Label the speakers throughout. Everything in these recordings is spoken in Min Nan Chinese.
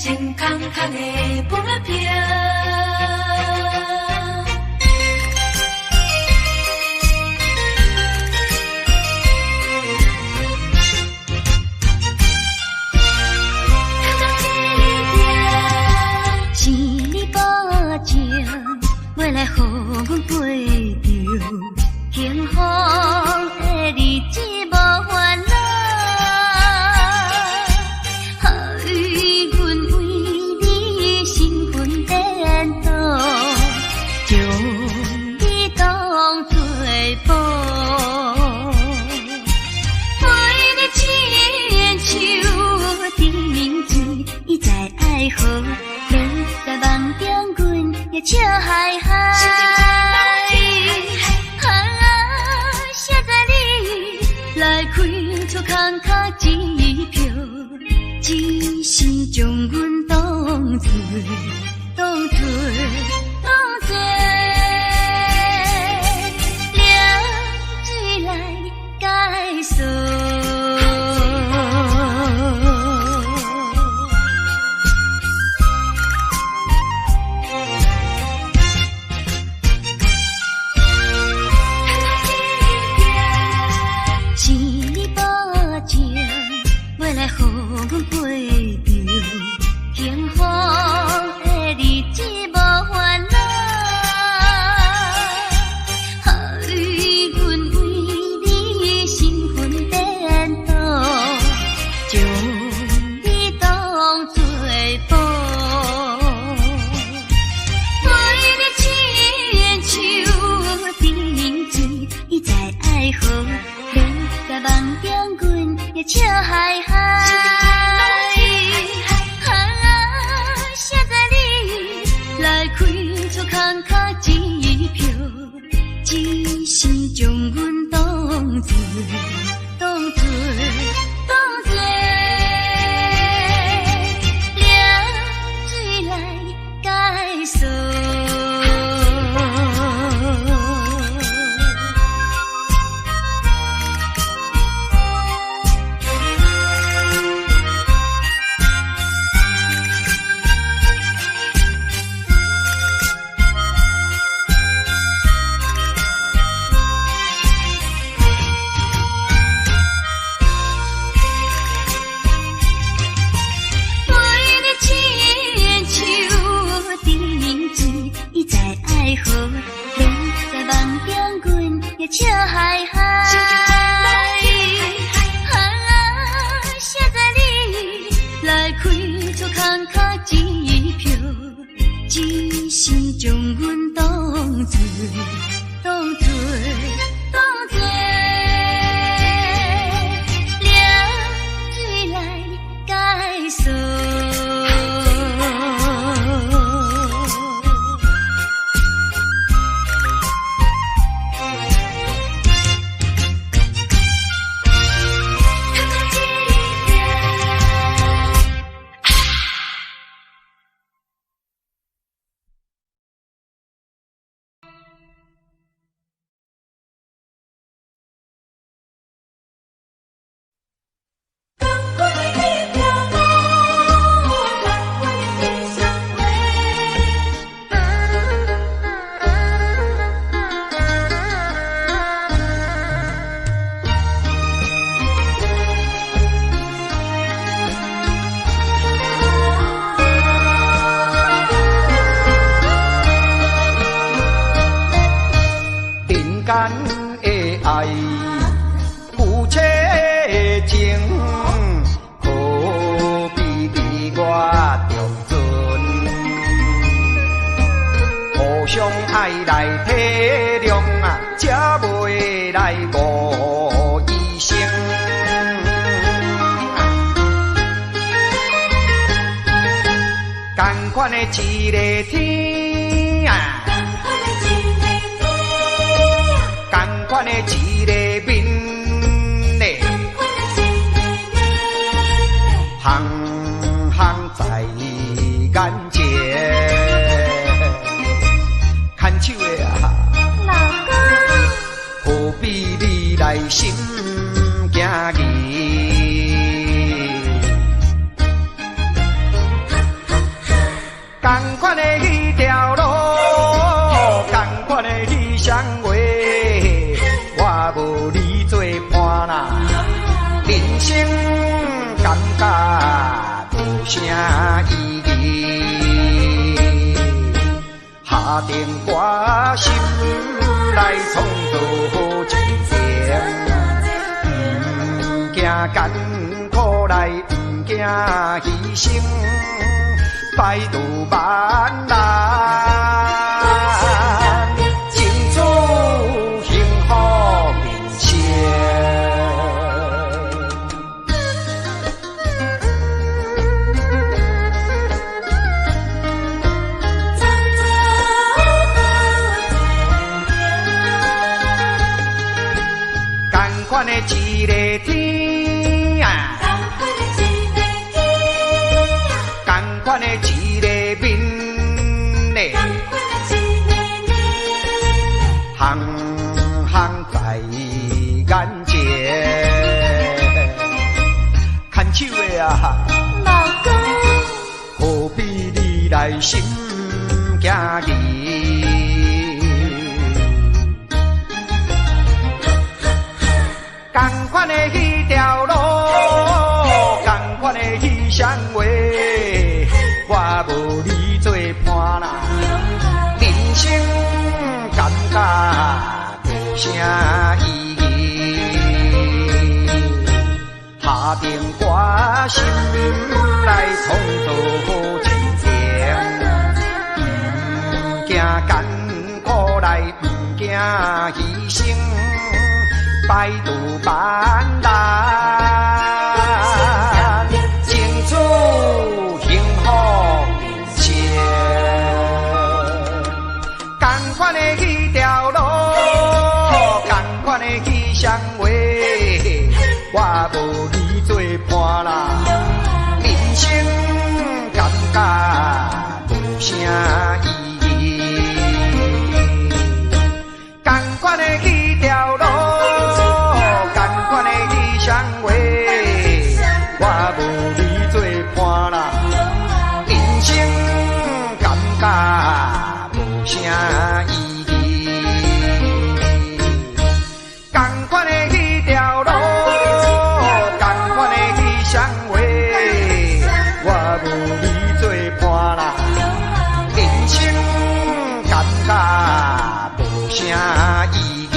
Speaker 1: 穿空空的砵仔票。
Speaker 2: 是你保证欲来予阮过著幸福的日子無煩惱，予阮為你神魂顛倒，將你當做寶。陪你親像甜水，伊在愛河，連在夢中阮也笑嗨嗨。啊，誰知你來開出空殼支票，一生將阮當做當做當做涼水來解鎖。是你保證欲來予阮過著幸福的日子無煩惱，予阮為你神魂顛倒，將你當做寶。陪你親像甜水，伊在愛河，連在夢中阮也笑嗨嗨。啊，誰知你來開出空殼支票，一生將阮當做當做當做涼水來解鎖。陪你親像甜水，伊在愛河，連在夢中阮也笑嗨嗨。啊，誰知你來開出空殼支票，一生將阮當做當做當做涼水來解鎖。
Speaker 3: 人間的愛，夫妻情，可比日月中尊，互相愛來體諒啊，才袂來誤醫生。仝款的一个天啊，仝款的一个面咧，行行在眼前，牽手的啊，
Speaker 2: 老公，
Speaker 3: 何必你來心驚疑？仝款的彼條路，仝款的彼雙話，我無你做伴啦，人生感覺無啥意義。下定決心來創造前程，毋驚艱苦來，毋驚犧牲，排除萬難，爭取幸福人生。
Speaker 1: 創造好前程。
Speaker 3: 仝款的一个天啊，
Speaker 1: 仝款的一个天，
Speaker 3: 仝款的一个面咧，
Speaker 1: 仝款的一个面，
Speaker 3: 行行在眼前。牽手的啊，
Speaker 1: 無講，
Speaker 3: 何必你來心驚疑？仝款的彼條路，仝款的彼雙話，我無你做伴啦，人生感覺無啥意義。下定決心來創造前程，毋驚艱苦來，毋驚犧牲，排除萬難，爭取幸福人生。仝款的彼條路，仝款的彼雙話，我無你做伴啦，人生感覺無啥意義。仝款的彼條路，仝款的彼雙話，我無你做伴啦，人生感覺無啥意義。仝款的彼條路，仝款的彼雙話，我無你做伴啦，人生感覺無啥意義。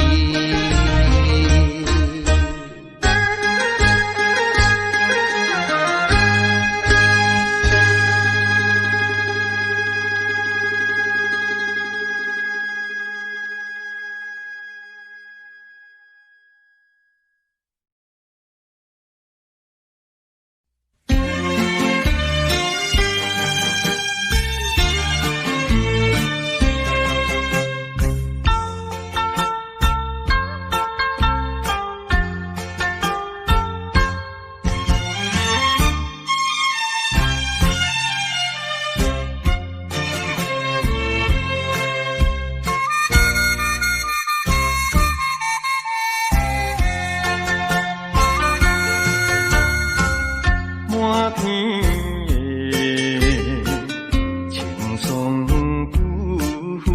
Speaker 4: 滿天的青霜久分，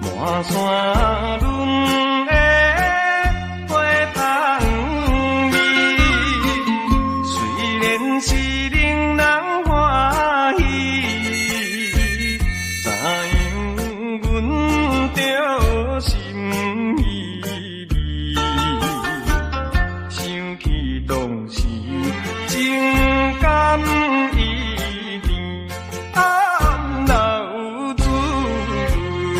Speaker 4: 滿山崙的花香味。雖然是令人歡喜，怎樣阮著心意味？想起當時情感依甜，暗流滋味。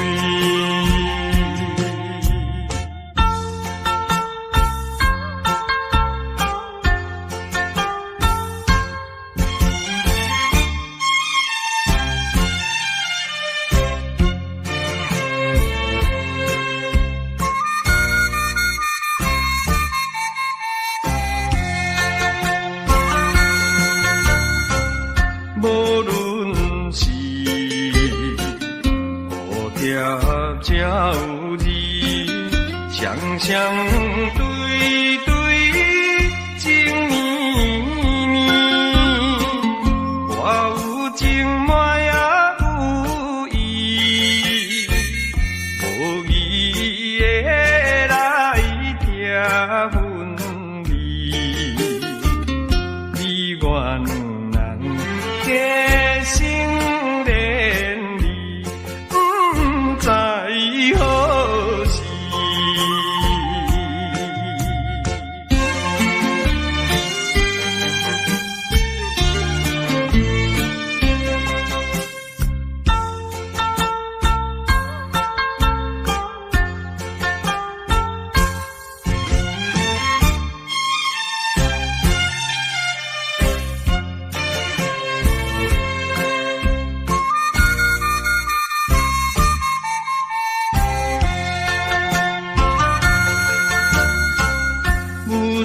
Speaker 4: 無論是蝴蝶鳥兒，雙雙對對情綿綿，我有情滿也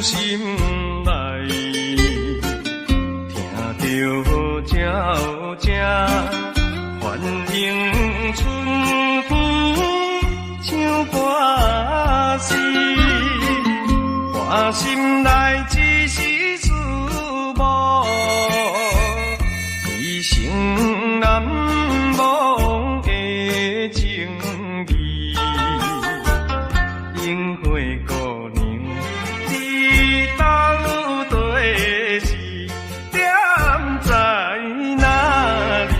Speaker 4: 心內，聽著鳥聲，歡迎春風唱歌詩，看心內一絲思慕，一生難忘的情義。櫻花姑娘，你到底是踮在哪裡？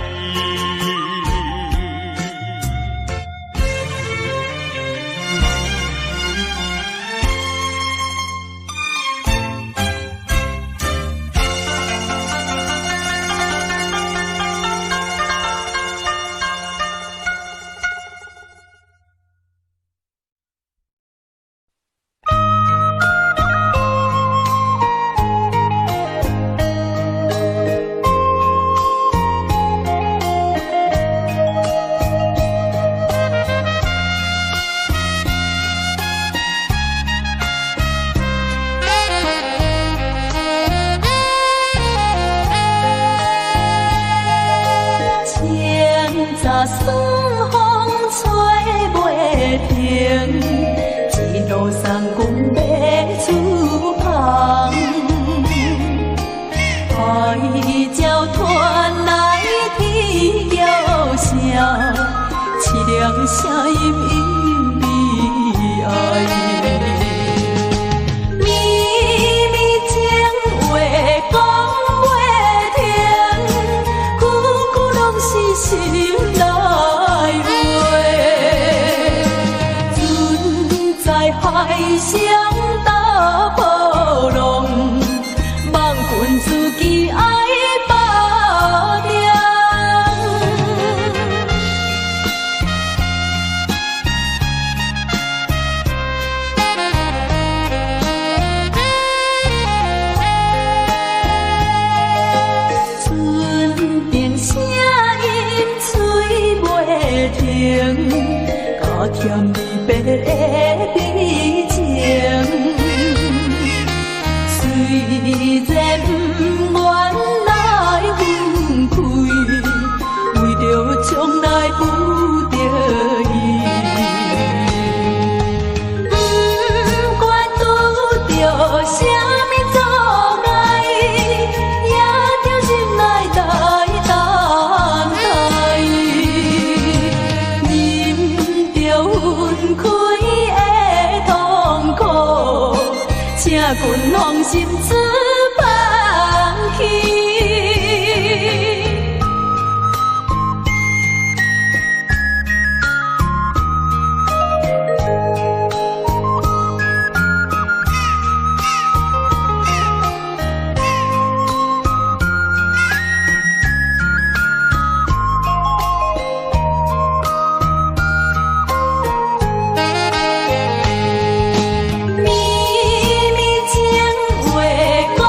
Speaker 1: 清早爽風吹袂停，一路送阮欲出帆。海鸟传來天叫聲，淒涼聲音隱悲哀。绵綿情話講袂停，句句攏是心內話。船在海上大波浪，望君自己愛保重。船頂聲音吹袂停，加添離別的悲情。雖然不願來分開，為著將來不得已。不管拄著啥物阻礙，也著忍耐來等待。忍著分開的痛苦，請君放心出帆去。綿綿情話講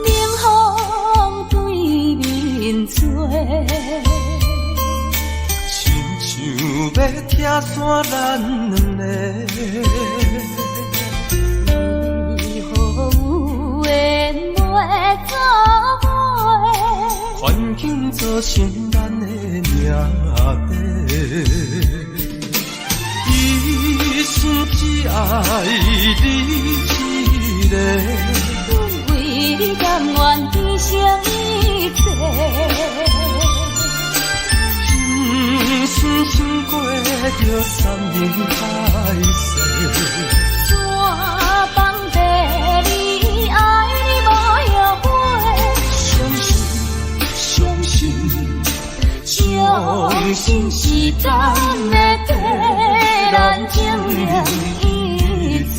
Speaker 1: 冷風對面吹，
Speaker 4: 親像欲拆散咱兩个。
Speaker 1: 為何有緣袂做伙？
Speaker 4: 環境造成咱的命底。一生只愛你一个。
Speaker 1: 阮為你甘願犧牲一切。
Speaker 4: 今生想過著山盟海誓。
Speaker 1: 山放地你愛你無後悔。
Speaker 4: 相信，相信，
Speaker 1: 相信時間會替咱證明一切。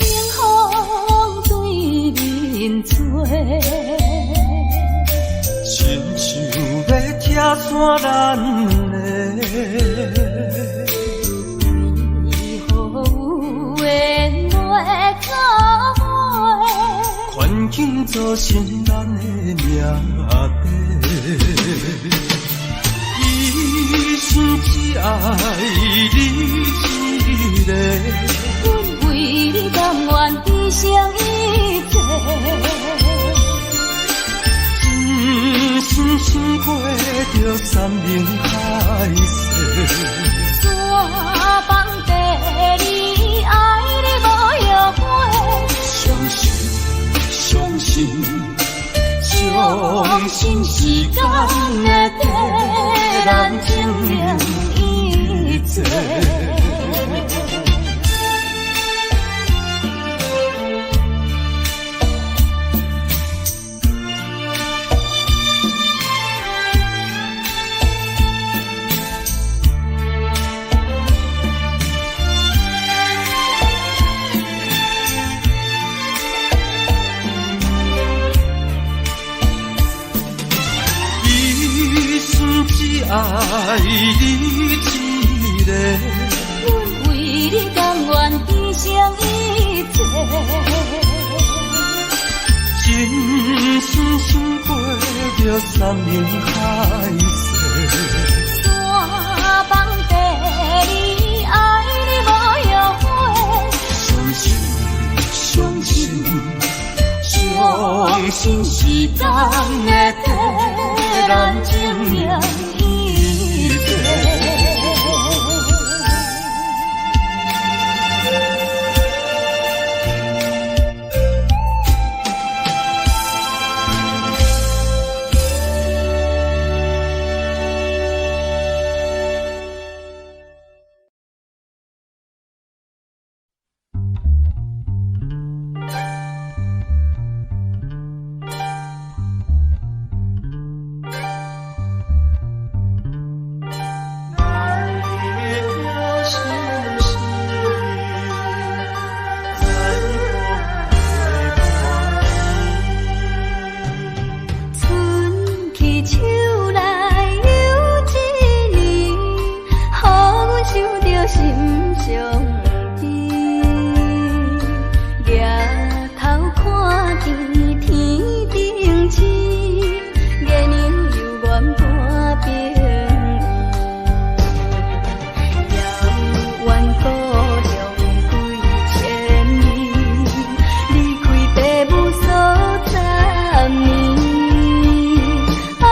Speaker 1: 冷風對面吹，
Speaker 4: 親像欲拆散咱兩个。
Speaker 1: 為何有緣袂做伙？
Speaker 4: 環境造成咱的命底。一生只愛你一个。
Speaker 1: 阮為你甘願犧牲一切。
Speaker 4: 真心想過著山盟海誓。
Speaker 1: 山放地你愛你無後悔。
Speaker 4: 相信，相信，
Speaker 1: 相信時間會替咱證明一切。
Speaker 4: 一生只愛你一个。
Speaker 1: 阮為你甘願犧牲一切。
Speaker 4: 真心想過著山盟海誓。
Speaker 1: 山放地你愛你無後悔。
Speaker 4: 相信，相信，
Speaker 1: 相信時間會替咱證明一切。春去秋來又一年，予阮想著心傷悲。举頭看見天頂星，月娘猶原伴朋友。遙遠故鄉幾千里，離開爸母數十年。啊，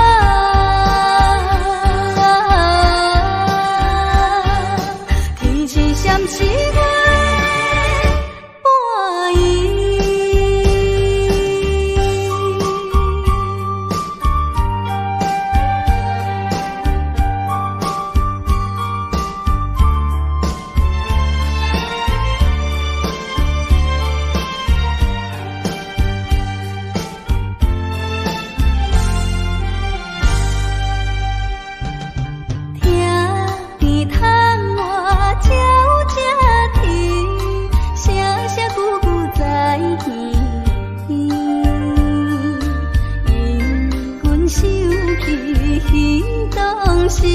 Speaker 2: 彼當時，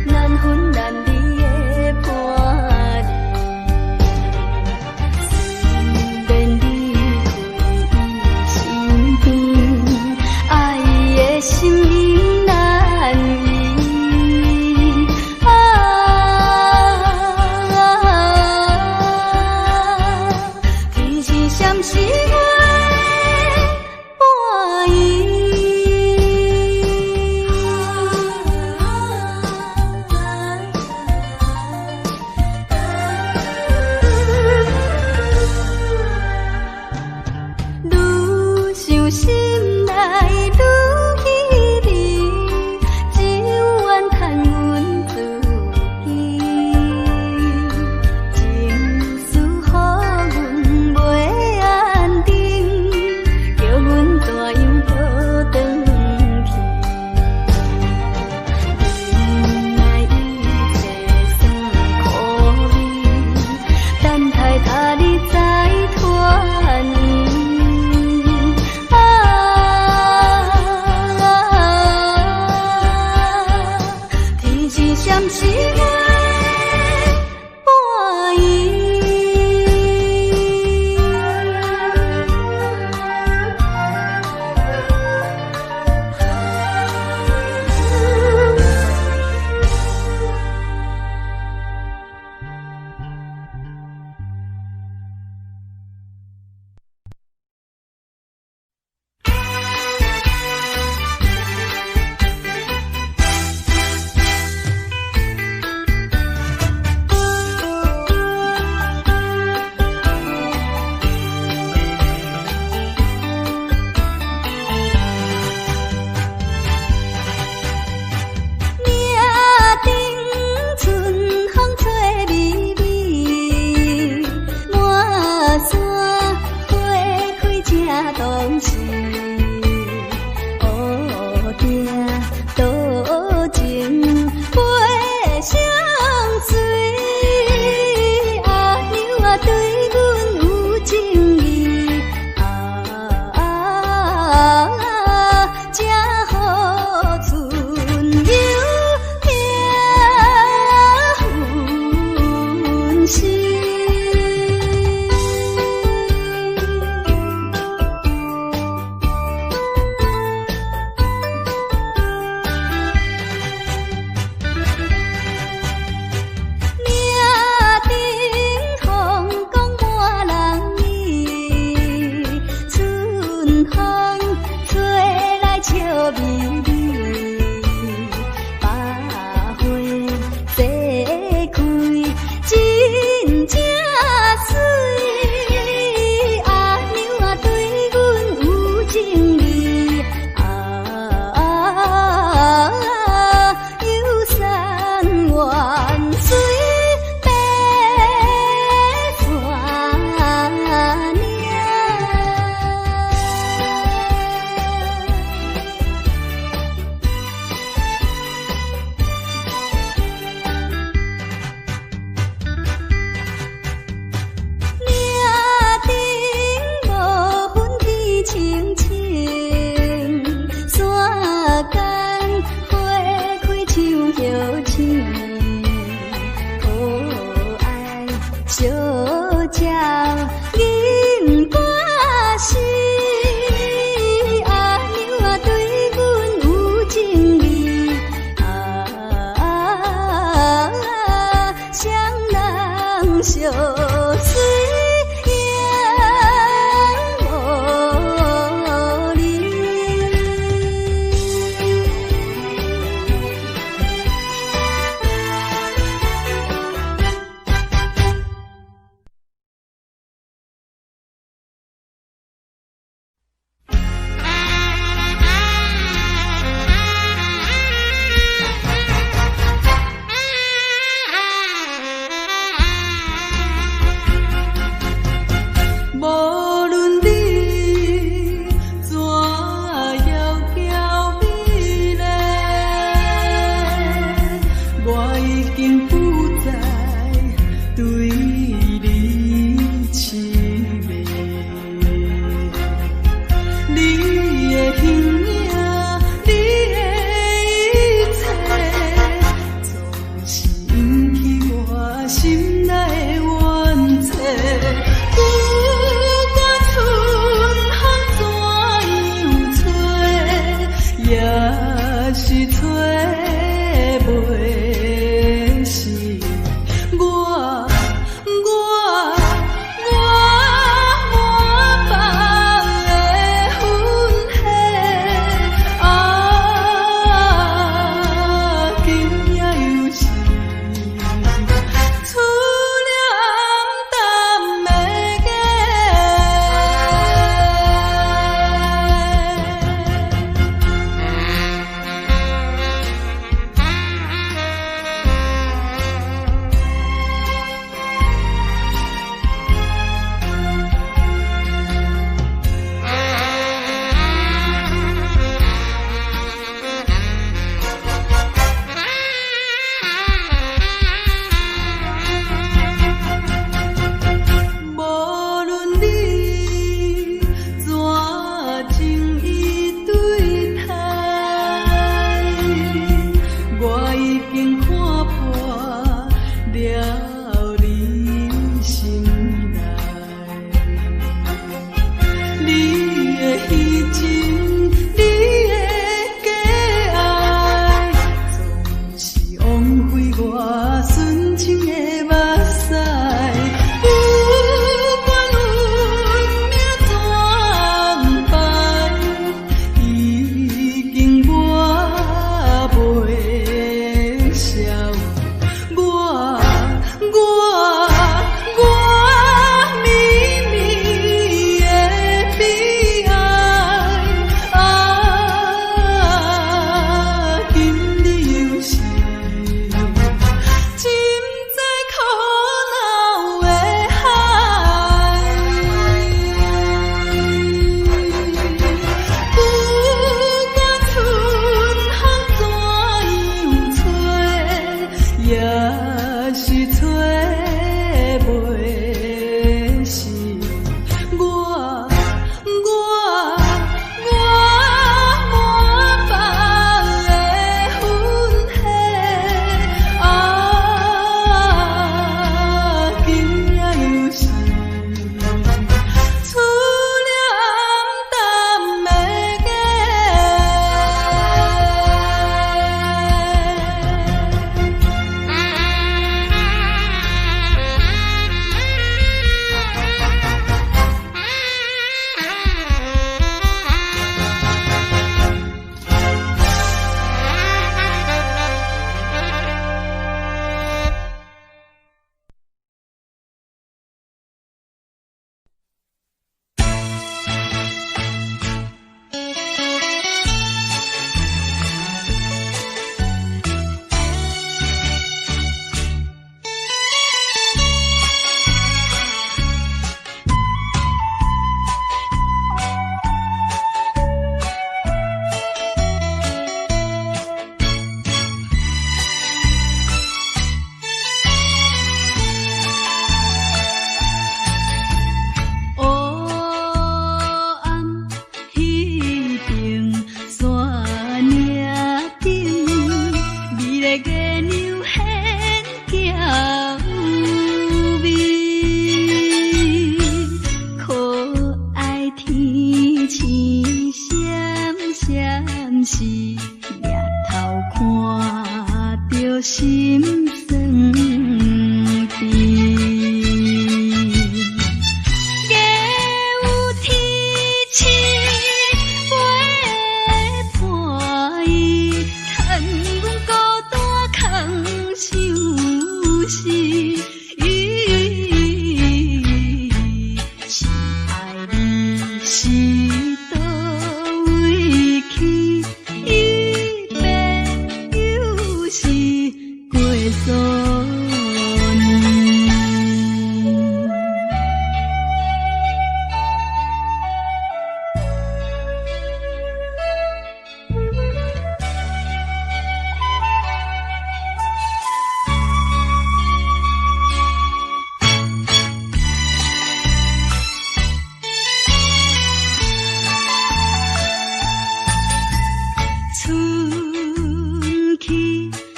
Speaker 2: 難分難離的伴侶。雖然離開伊身邊，愛的心永難移。啊，天生閃是月半圓。愈想心內愈稀微，只有怨嘆阮自己。情絲予阮袂安定，叫阮怎樣倒轉去？忍耐一切酸苦味，等待他日再團圓。啊，天生閃是月半圓。嶺頂春風吹微微，滿山花開正當時。烏蝶多情飛相隨，阿娘啊對阮有情意，啊，才予春幽聽分時。嶺頂風光滿人意，春風吹來笑眯眯，百花齊開真正媠，阿娘啊對阮有情意，啊，遊山玩水爬山嶺。
Speaker 1: 是揣袂死，我滿腹的恨恨啊，今夜又是初戀淡的假。無論你怎情意對待，我已經看破了你心內。你的虛情，你的假愛，總是枉費我純情的目屎。不管運命怎安排，已經我袂消。我我我绵绵的悲哀啊，今日又是浸在苦惱的海。不管春風怎樣吹，也是吹袂死。我我我滿腹的恨恨啊，今夜又是初戀淡的假。烏暗彼邊山嶺頂，美麗月娘顯嬌美，可愛天星閃閃是，掠頭看著心酸甜。月有天星陪伴伊，趁阮孤單空相思。是愛你是佗位去，一別又是過數年。春去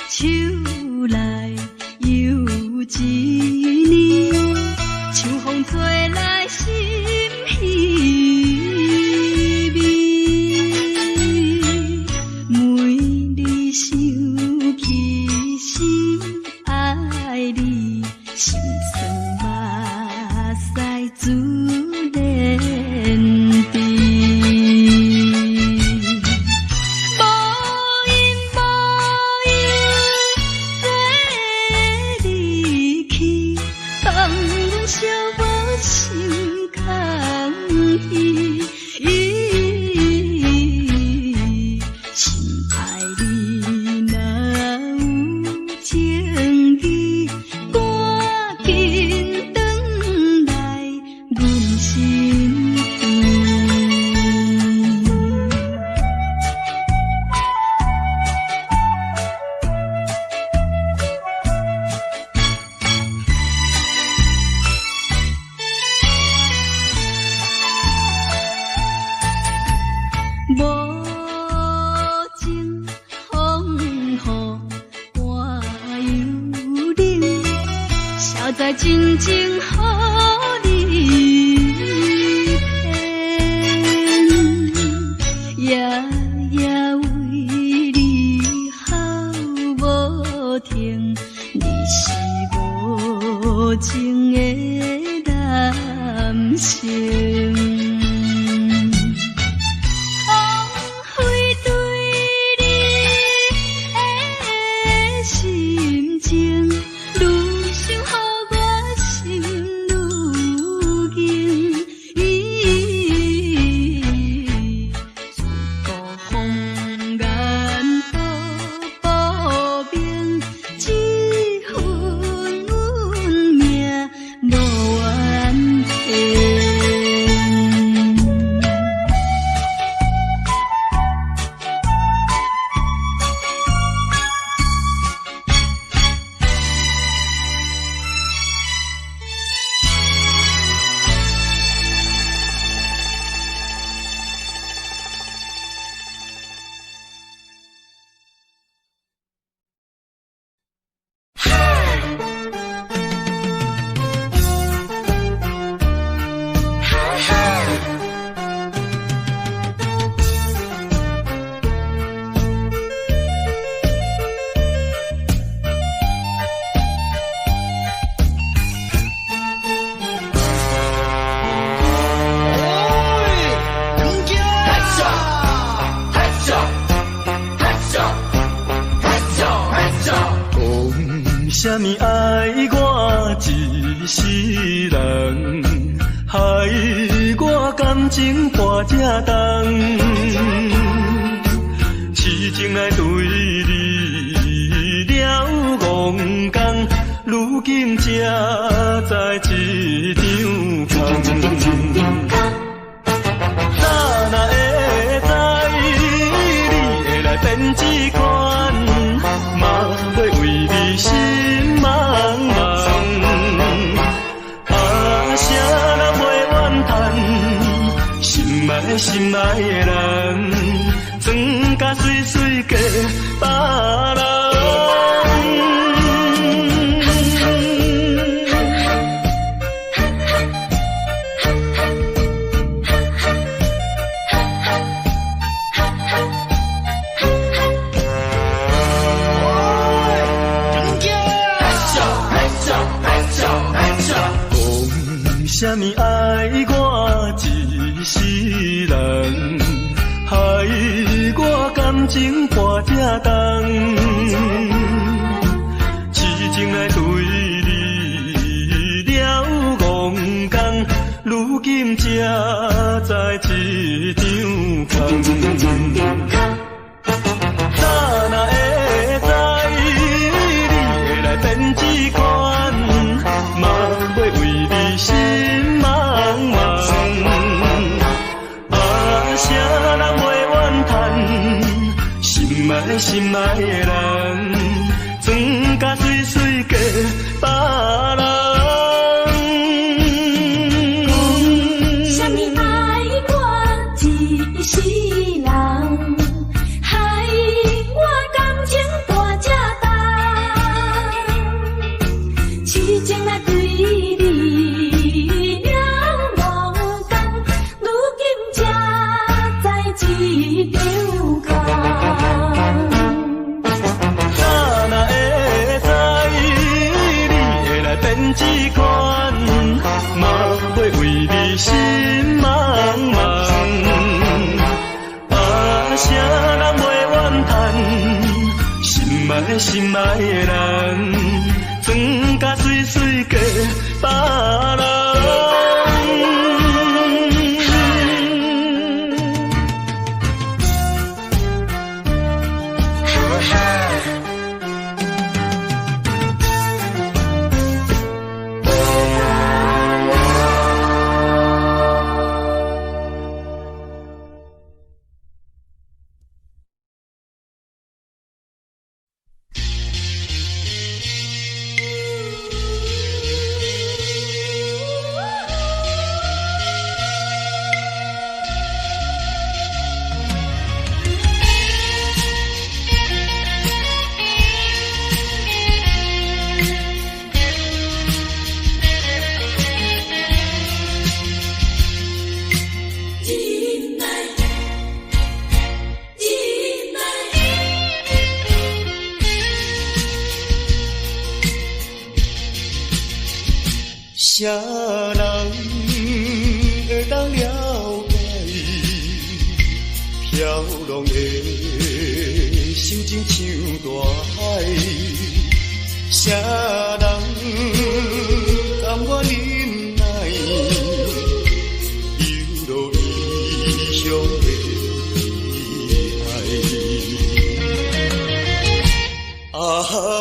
Speaker 1: 秋來又一年，秋風吹來心稀微，每
Speaker 2: 想起心愛你，心酸目屎珠連滴。無因無由的離去，放阮寂寞心空虛。深愛你若有情意，趕緊轉來阮身邊。無情風雨寒又冷，誰知真情予你騙？夜夜為你哭無停，你是無情的男性。荒廢對你的心情，愈想予我心愈硬。自古風言都無明，這份運命無怨恨。
Speaker 4: 講啥物愛我一世人，害我感情跋這重，痴情來對你了戇工，如今才知一場空。早若會知你會來變這款，嘛欲為你心茫茫。啊，誰人袂怨嘆？心愛心愛的人，装甲媠媠嫁別人。講啥物愛我一世人，害我感情跋這重，痴情來對你了戇工，如今才知一場空。早若會知你會來變這款，嘛欲為你心茫茫。啊，誰人袂怨嘆？心愛心愛的人，装甲媠媠嫁別人。
Speaker 1: 啥物愛我一世人，害我感情跋這重，痴情來對你了戇工，如今才知一場空。
Speaker 4: 心茫茫。啊，啥人袂怨叹？心爱心爱的人，装甲媠媠嫁別人。啥人會當了解飄浪的心情像大海？啥人甘願忍耐，流落異鄉的悲哀？啊，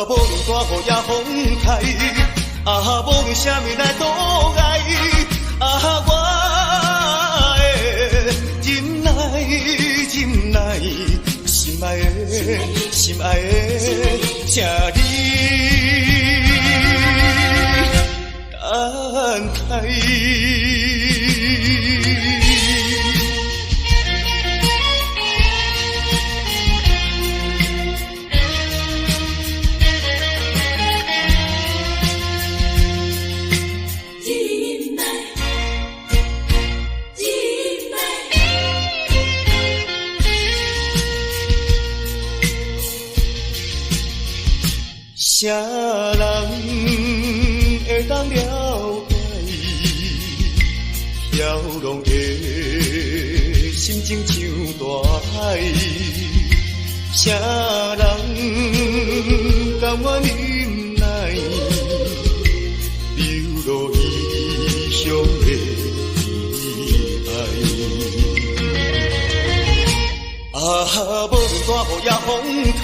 Speaker 4: 無論大雨抑風颱。啊，無論啥物來阻礙，啊，我會忍耐，忍耐，心愛的，心愛的，請你等待。啥人會當了解飄浪的心情像大海？啥人甘願忍耐，流落異鄉的悲哀？啊，無論大雨抑風颱。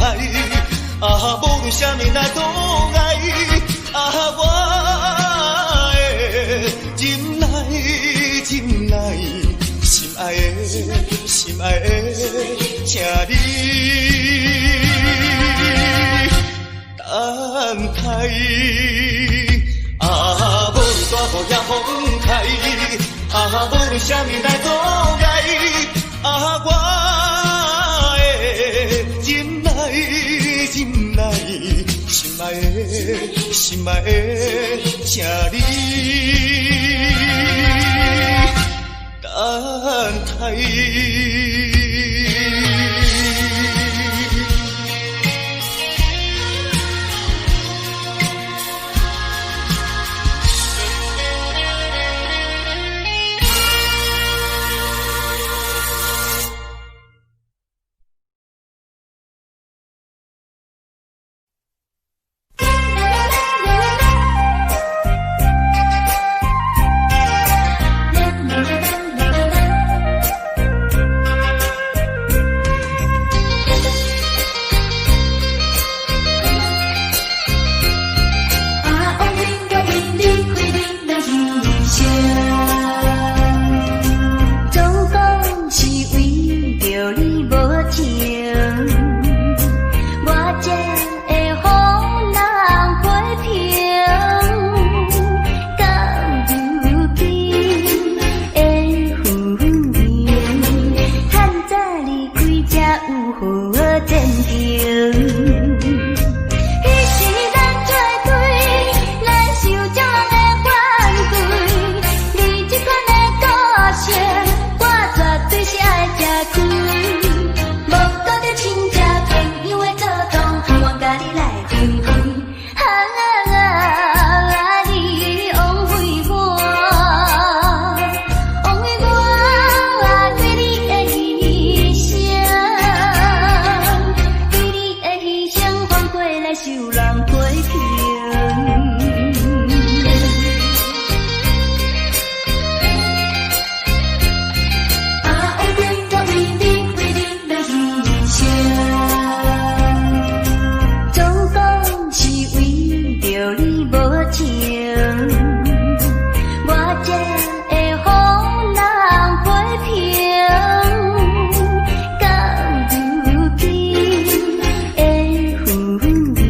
Speaker 4: 啊，無論啥物來阻礙，啊，我會忍耐，忍耐，心愛的，心愛的，請你等待。啊，無論大雨抑風颱，啊，無論啥物來阻礙，啊，我會忍耐。忍耐，心愛的，心愛的，請你等待。
Speaker 1: 啦。
Speaker 2: 受人批評。啊，有天我為你，為你來犧牲，總講是為著你無情，我才會予人批評。到如今的浮名，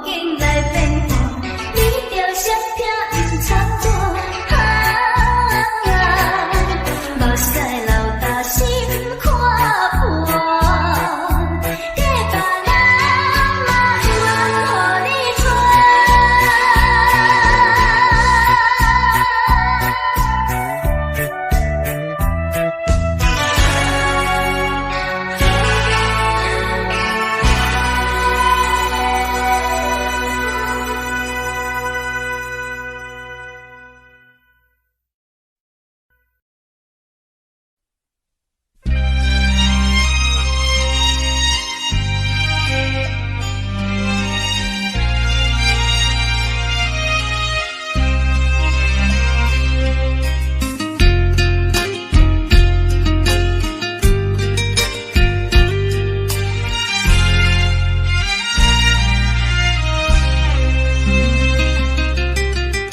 Speaker 2: 景來變換，你著相拼毋插我，啊，目屎流焦心看破，嫁別人嘛毋通予你娶。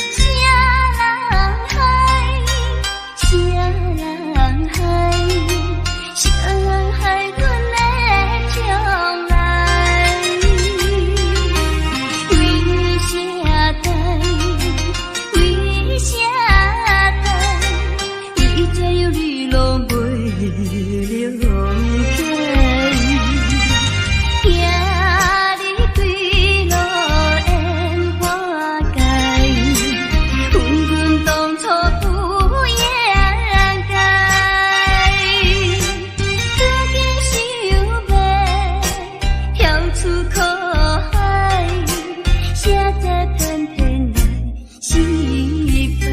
Speaker 2: 啥人害？啥人害？啥人害阮的将來？為啥代？為啥代？為怎樣你攏袂了解？行你幾路煙花街，阮阮當初不應該。如今想欲跳出苦海，誰知偏偏來失敗。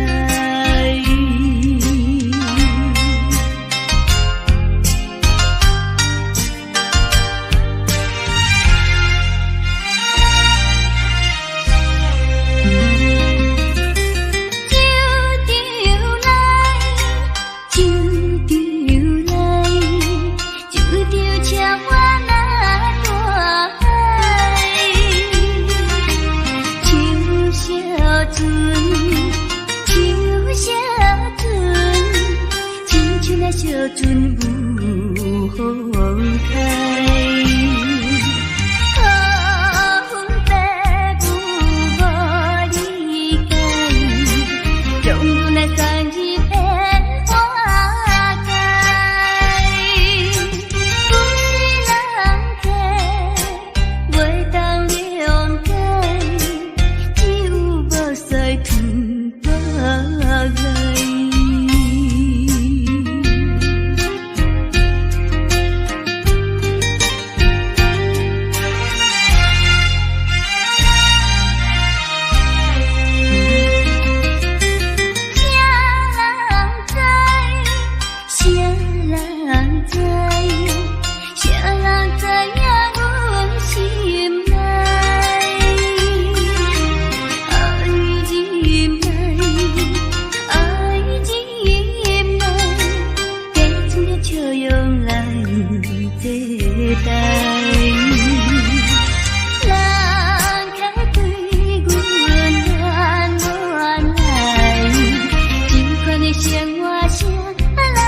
Speaker 2: 酒場內，酒場內，酒場車我若大海，唱小船，唱小船，親像那小船有風開。予阮爸母無理解，將阮來送入煙花界。有時人客袂當諒解，只有目屎吞腹內。啥人知？啥人知？啥人知影阮心內？愛入來，愛入來，假裝著笑容來坐台。人客對阮暖暖來，這款的生活誰人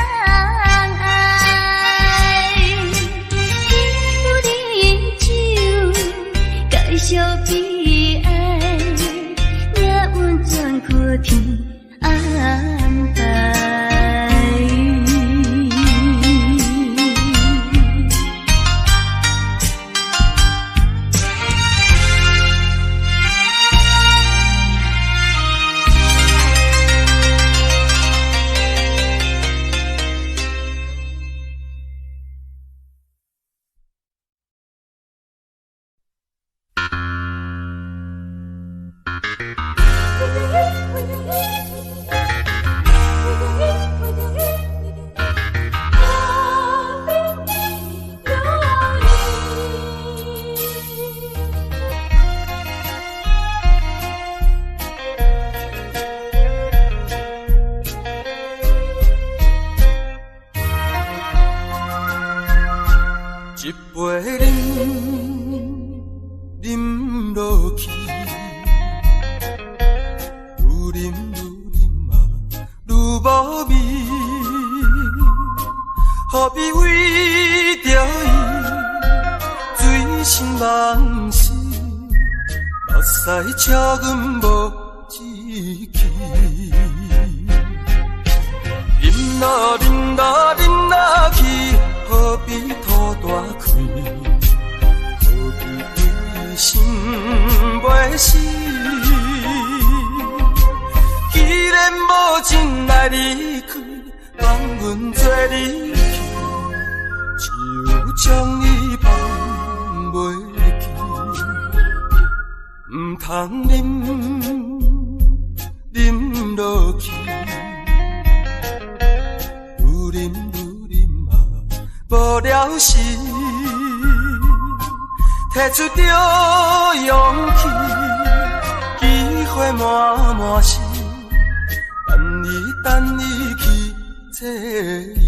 Speaker 2: 愛？天有啉酒，介紹悲哀，命運全靠天安排。
Speaker 4: 一杯啉，啉落去，愈啉愈啉啊，愈無味。何必為著伊醉生夢死，屎笑阮無志氣。飲落飲落飲落去，何必吐大氣？何必為心袂死？既然無情來離開，放阮做你去，只有將你放袂記。毋通啉，啉落去，愈啉愈啉啊，無了時，提出著勇氣，機會滿滿是，等伊等伊去找伊。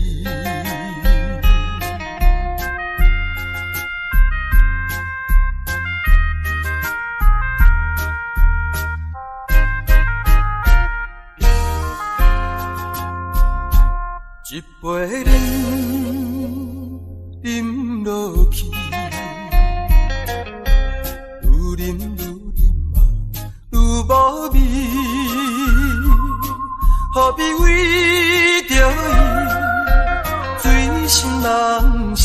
Speaker 4: 一杯啉，啉落去，愈啉愈啉啊，愈無味。何必為著伊，醉生夢死，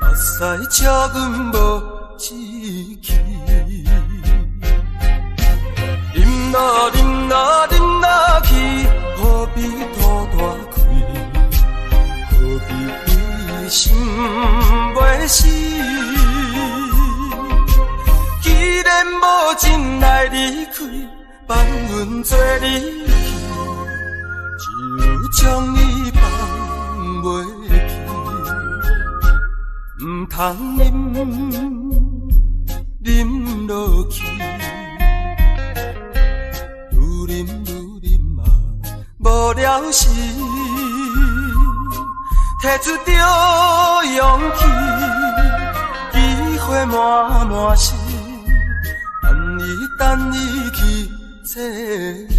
Speaker 4: 目屎笑阮無志氣。飲落飲落飲落去，何必吐大氣？何必為心袂死？既然無情來離開，放阮做你去，只有將你放袂記。毋通啉，啉落去，愈啉愈啉啊，無了時，提出著勇氣，機會滿滿是，等伊等伊去找伊。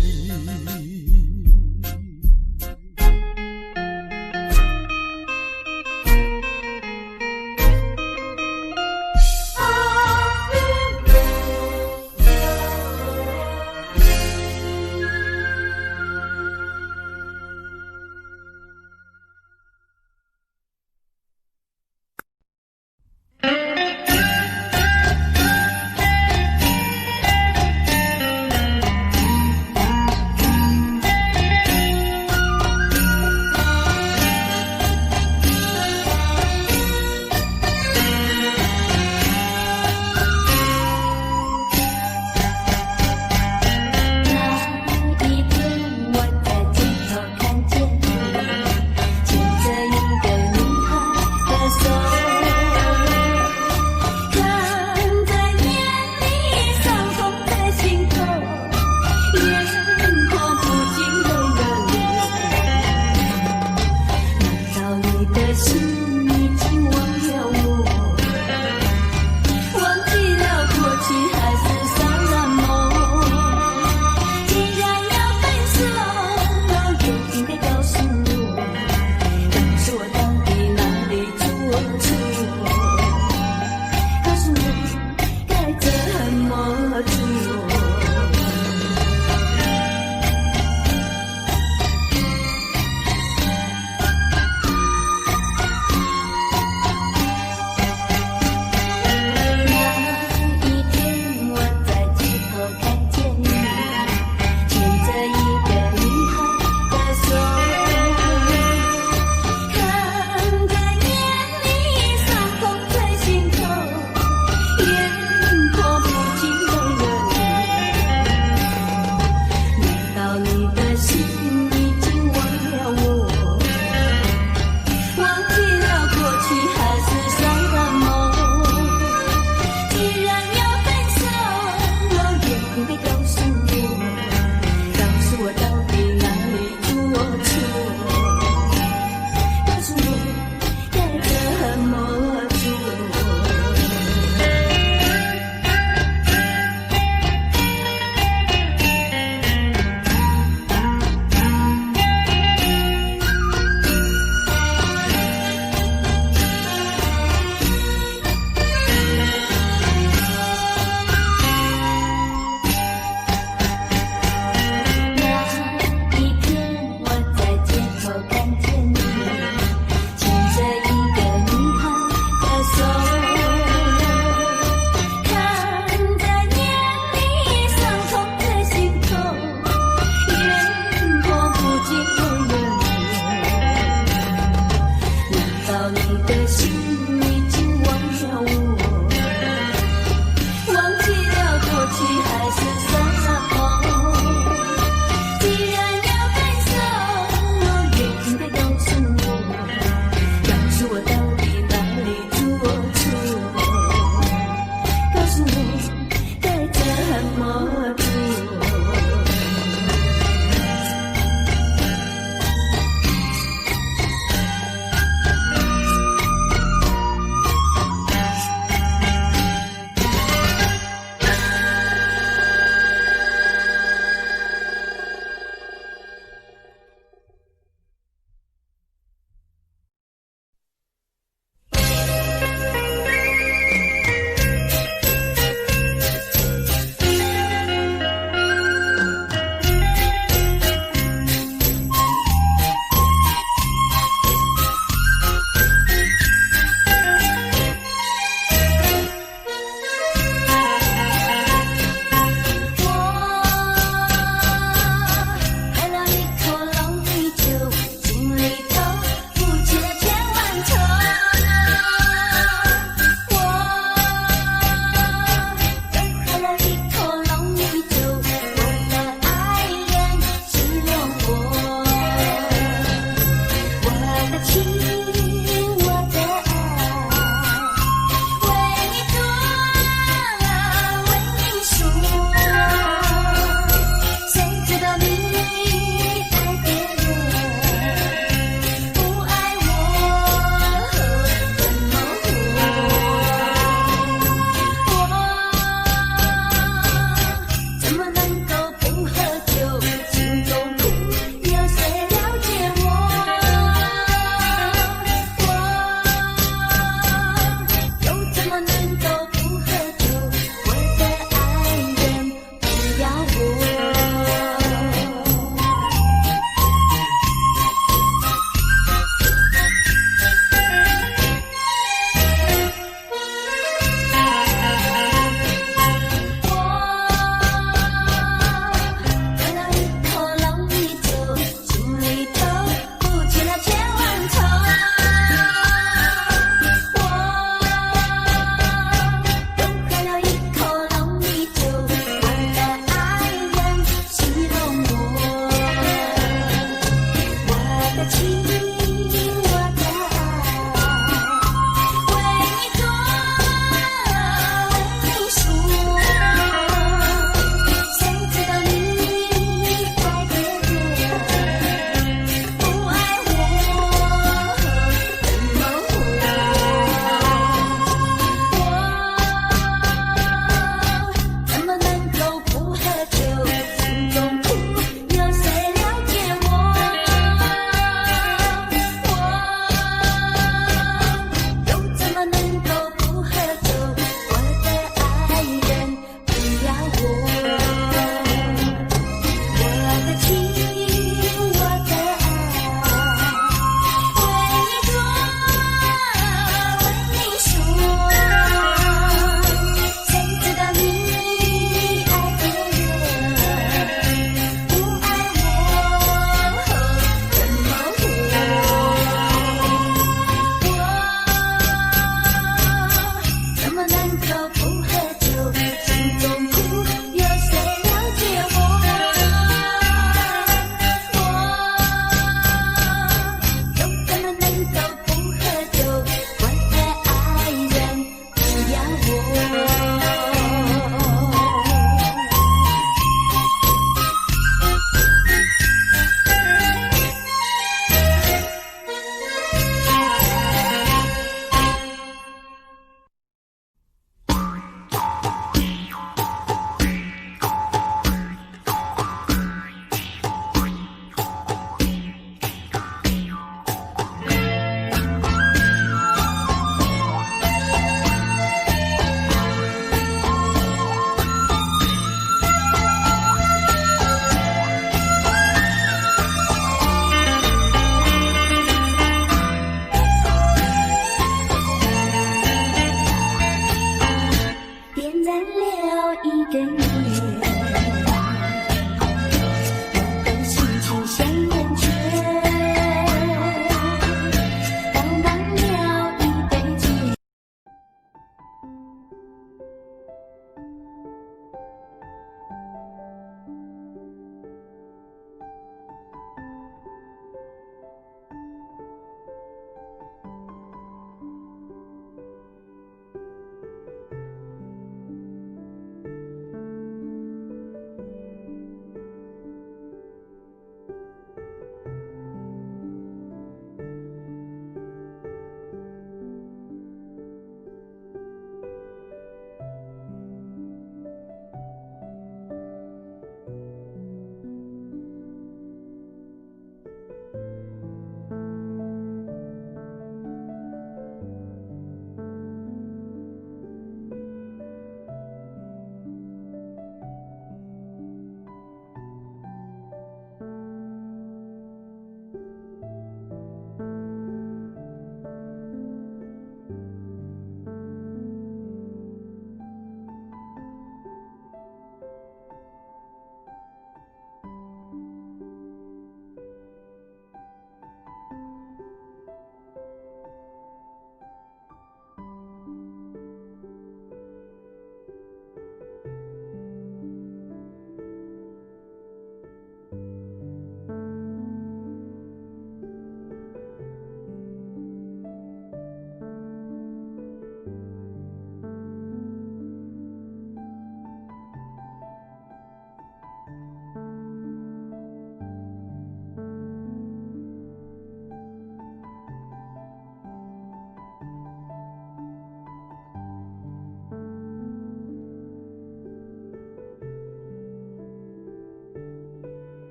Speaker 1: 计划。